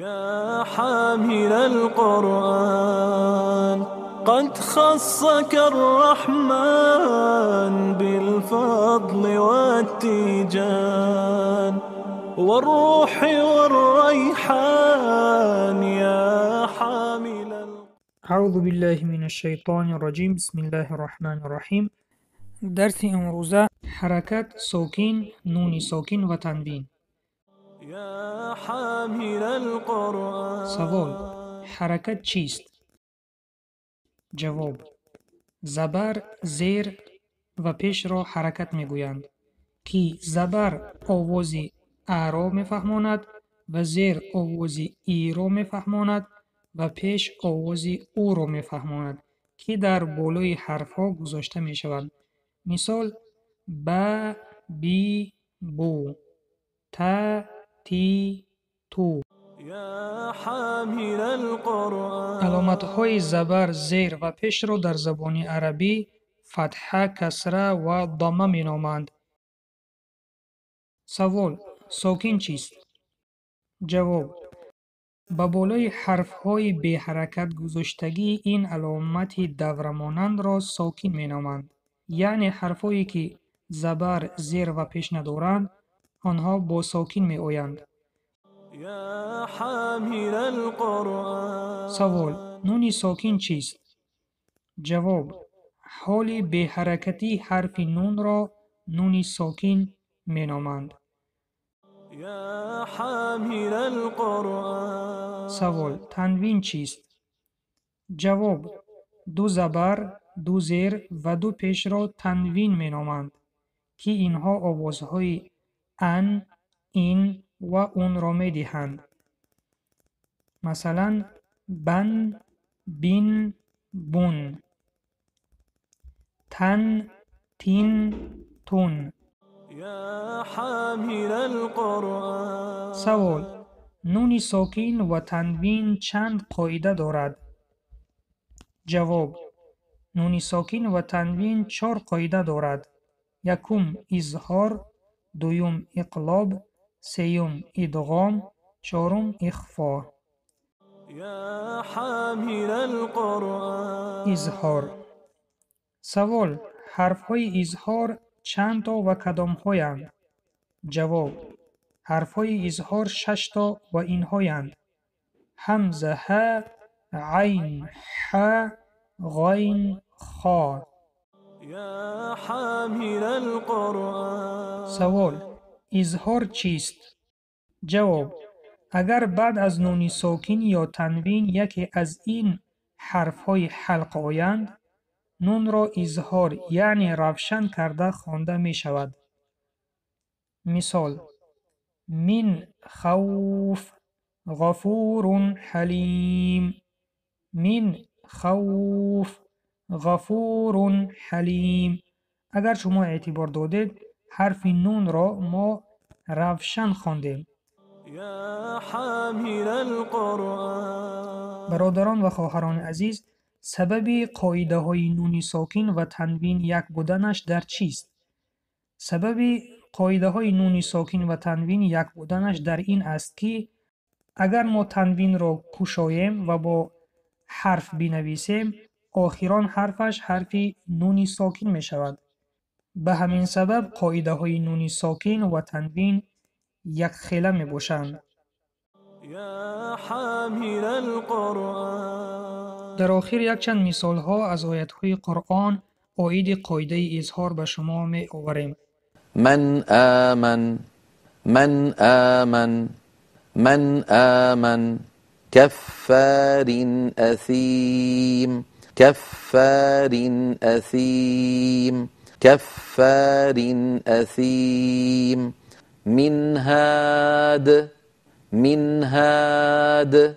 يا حامل القرآن قد خصك الرحمن بالفضل والتيجان والروح والريحان يا حامل. أعوذ بالله من الشیطان الرجیم. بسم الله الرحمن الرحیم. درس امروزه حرکت ساکن، نون ساکن و تنوین. يا حامل القرآن. سوال: حرکت چیست؟ جواب: زبر، زیر و پیش را حرکت میگویند که زبر آواز ا را میفهماند و زیر آواز ای را میفهماند و پیش آواز او را میفهماند که در بالای حرف ها گذاشته میشوند. مثال: ب، بی، بو، ت، تی، ту. يا حامل القرآن. Аломатҳои забар, зер ва пешро дар забони арабӣ фатҳа, касра ва дамма меноманд. Савол: сокин чист? Ҷавоб: ба болои ҳарфҳои беҳаракат гузоштагии ин аломати даврамонандро сокин меноманд. Яъне ҳарфҳое ки забар, зер ва пеш надоранд, онҳо бо сокин меоянд. يا حامل القرآن. Савол: нуни сокин чист? Ҷавоб: ҳоли беҳаракатии ҳарфи нунро нуни сокин меноманд. يا حامل القرآن. Савол: танвин чист? Ҷавоб: ду забар, ду зер ва ду пешро танвин меноманд, ки инҳо овозҳои ан, ин ва унро медиҳанд. Масалан, бан, бин, бун, тан, тин, тун. يا حامل القرآن. Савол: нуни сокин ва танвин чанд қоида дорад? Ҷавоб: нуни сокин ва танвин чор қоида дорад. Якум изҳор, дуюм иқлоб, сеюм идғом, чорум ихфо. يا حامل القرآن. Изҳор. Савол: ҳарфҳои изҳор чандто ва кадомҳоянд? Ҷавоб: ҳарфҳои изҳор шашто ва инҳоянд: ҳамза ҳа, айн ҳа, ғайн хо. يا حامل القرآن. Савол: изҳор чист? Ҷавоб: агар баъд аз нуни сокин ё танвин яке аз ин ҳарфҳои ҳалқ оянд, нунро изҳор, яъне равшан карда хонда мешавад. Мисол: мин хавф ғафурун ҳалим, мин хавф ғафурун ҳалим. Агар шумо эътибор додед, ҳарфи нунро мо равшан хондем. يا حامل القرآن. Бародарон ва хоҳарони азиз, сабаби қоидаҳои нуни сокин ва танвин як буданаш дар чист? Сабаби қоидаҳои нуни сокин ва танвин як буданаш дар ин аст, ки агар мо танвинро кушоем ва бо ҳарф бинависем, охирон ҳарфаш ҳарфи нуни сокин мешавад. Ба ҳамин сабаб қоидаҳои нуни сокин ва танвин якхела мебошанд. يا حامل القرآن. Дар охир якчанд мисолҳо аз оятҳои Қуръон оиди қоидаи изҳор ба шумо меоварем. من آمن، من آمن، من آمن. كفار أثيم، كفار أثيم، كفار أثيم. من هاد، من هاد،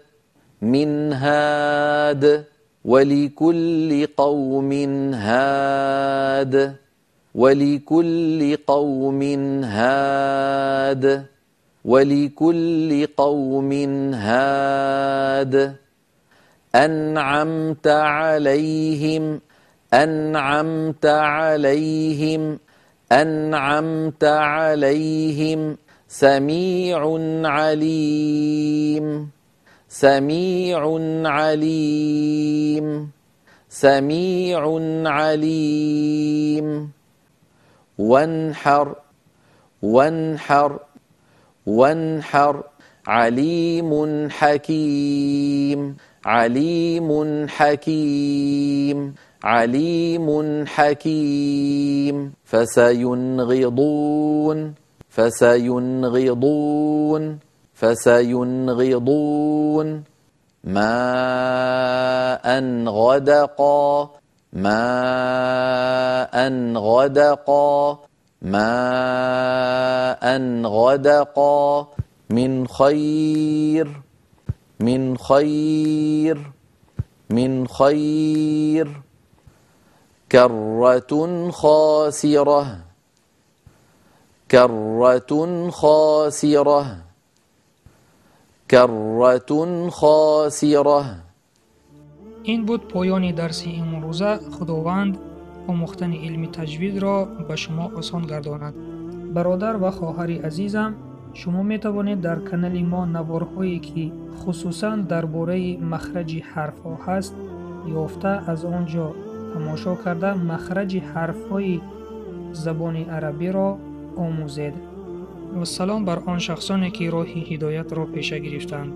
من هاد. ولكل قوم هاد، ولكل قوم هاد، ولكل قوم هاد. أنعمت عليهم، أنعمت عليهم، أنعمت عليهم. سميع عليم. سميع عليم سميع عليم وانحر وانحر وانحر عليم حكيم عليم حكيم عليم حكيم فسينغضون فسينغضون فسينغضون ماء غدقا ماء غدقا ماء غدقا من خير من خير من خير كرة خاسرة كرة خاسرة كرة خاسرة. Ин буд поёни дарси имрӯза. Худованд омӯхтани илми таҷвидро ба шумо осон гардонад. Бародар ва хоҳари азизам, шумо метавонед дар канали мо наворҳое ки хусусан дар бораи махраҷи ҳарфҳо ҳаст ёфта, аз он ҷо тамошо карда махраҷи ҳарфҳои забони арабиро омӯзед. Вассалом бар он шахсоне ки роҳи ҳидоятро пеша гирифтанд.